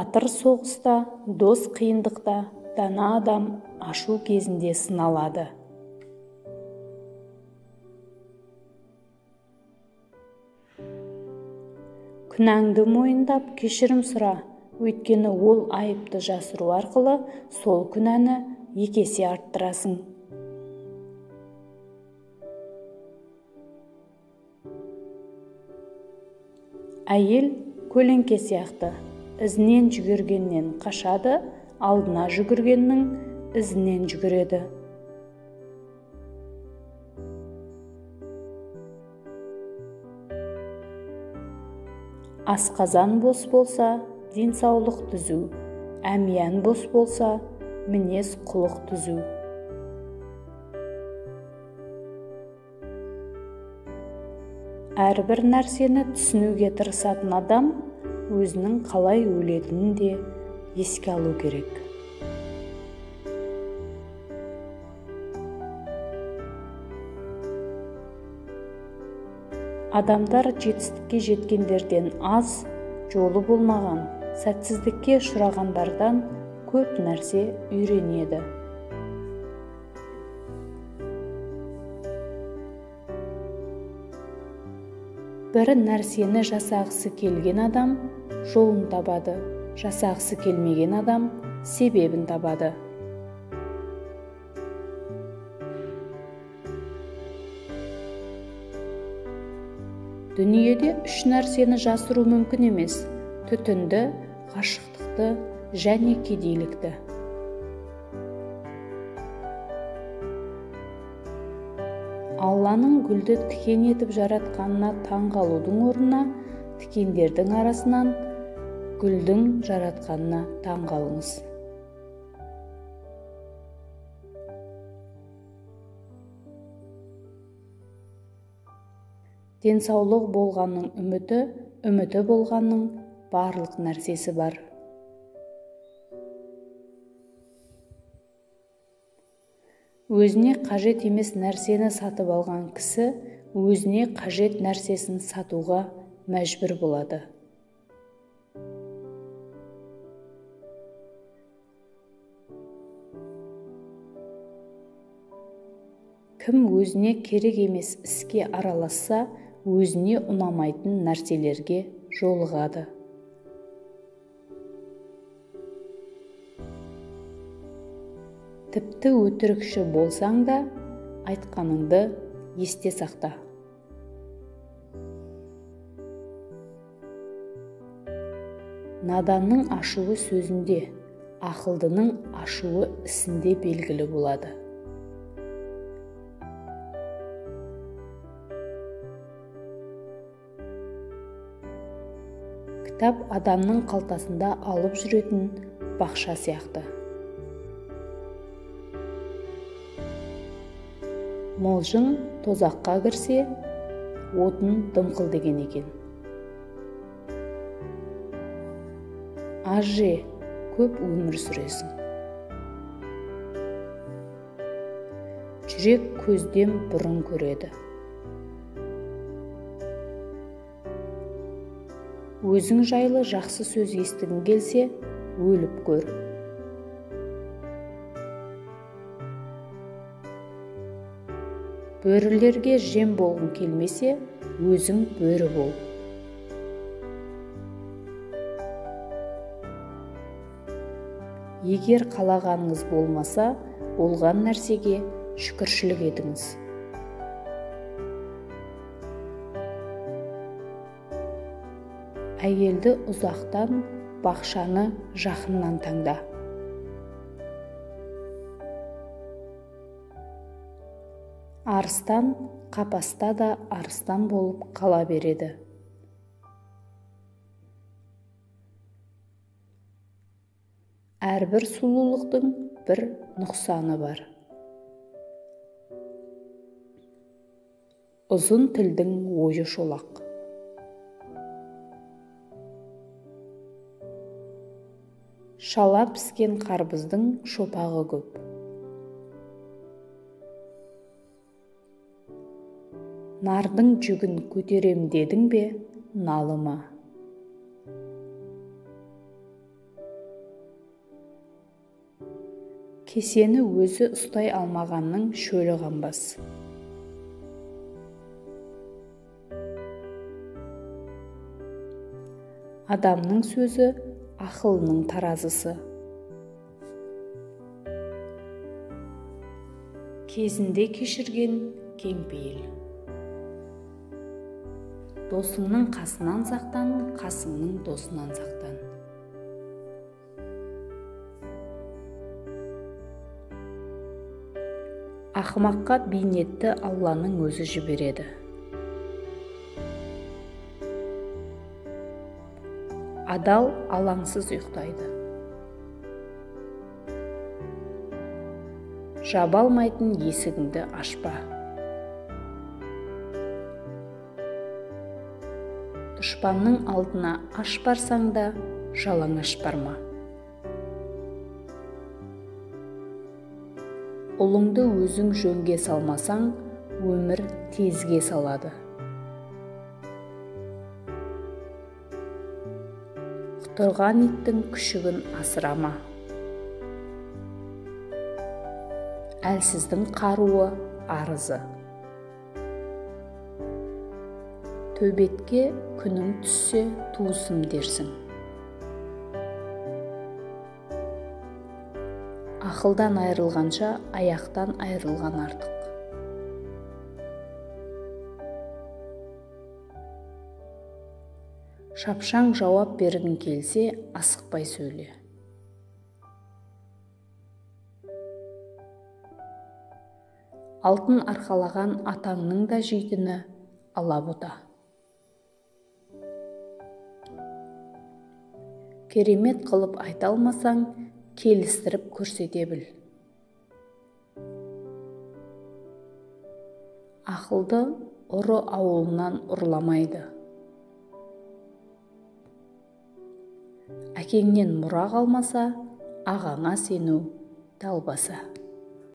Батыр соғыста, дос қиындықта, дана адам ашу кезінде сыналады. Күнәңді мойындап, кешірім сұра, өйткені ол айыпты жасыру арқылы сол күнәні екі есе арттырасың. Әйел көлеңке сияқты, ізінен жүгіргеннен қашады, алдына жүгіргеннің ізінен жүгіреді. Асқазан бос болса, денсаулық түзу, әмиян бос болса, мінез құлық түзу. Әрбір нәрсені түсінуге тырысатын адам өзінің қалай өлетінін де еске алу керек. Адамдар жетістікке жеткендерден аз, жолы болмаған, сәтсіздікке ұшырағандардан көп нәрсе үйренеді. Бір нәрсені жасағысы келген адам жолын табады, жасағысы келмеген адам себебін табады. Дүниеде үш нәрсені жасыру мүмкін емес: түтінді, ғашықтықты және кедейлікті. Алланың гүлді тікен етіп жаратқанына таң қалудың орнына тікендердің арасынан гүлдің жаратқанына таң қалыңыз. Денсаулығы болғанның үміті, үміті болғанның барлық нәрсесі бар. Өзіне қажет емес нәрсені сатып алған кісі өзіне қажет нәрсесін сатуға мәжбүр болады. Кім өзіне керек емес іске араласса, өзіне ұнамайтын нәрселерге жолығады. Тіпті өтірікші болсаң да, айтқаныңды есте сақта. Наданның ашуы сөзінде, ақылдының ашуы ісінде белгілі болады. Кітап адамның қалтасында алып жүретін бақша сияқты. Мылжың тозаққа кірсе, отын дымқыл деген екен. Аз же, көп өмір сүресің. Жүрек көзден бұрын көреді. Өзің жайлы жақсы сөз естігің келсе, өліп көр. Бөрілерге жем болғың келмесе, өзің бөрі бол. Егер қалағаныңыз болмаса, болған нәрсеге шүкіршілік етіңіз. Әйелді ұзақтан, бақшаны жақыннан таңда. Арыстан қапаста да арыстан болып қала береді. Әрбір сұлулықтың бір нұқсаны бар. Ұзын тілдің ойы шолақ. Шала піскен қарбыздың шопағы көп. Нардың жүгін көтерем дедің бе, налыма. Кесені өзі ұстай алмағанның шөлі қанбас. Адамның сөзі ақылының таразысы. Кезінде кешірген кеңпейіл. Досыңның қасынан сақтан, қасыңның досынан сақтан. Ақымаққа бейнетті Алланың өзі жібереді. Адал алаңсыз ұйықтайды. Жаба алмайтын есігіңді ашпа. Дұшпанның алдына аш барсаң да, жалаңаш барма. Ұлыңды өзің жөнге салмасаң, өмір тезге салады. Құтырған иттің күшігін асырама. Әлсіздің қаруы арызы. Төбетке күнің түссе туысым дерсің. Ақылдан айырылғанша аяқтан айырылған артық. Шапшаң жауап бергің келсе, асықпай сөйле. Алтын арқалаған атаңның да жейтіні алабота. Керемет қылып айта алмасаң, келістіріп көрсете біл. Ақылды ұры ауылынан ұрламайды. Әкеңнен мұра қалмаса, ағаңа сену далбаса.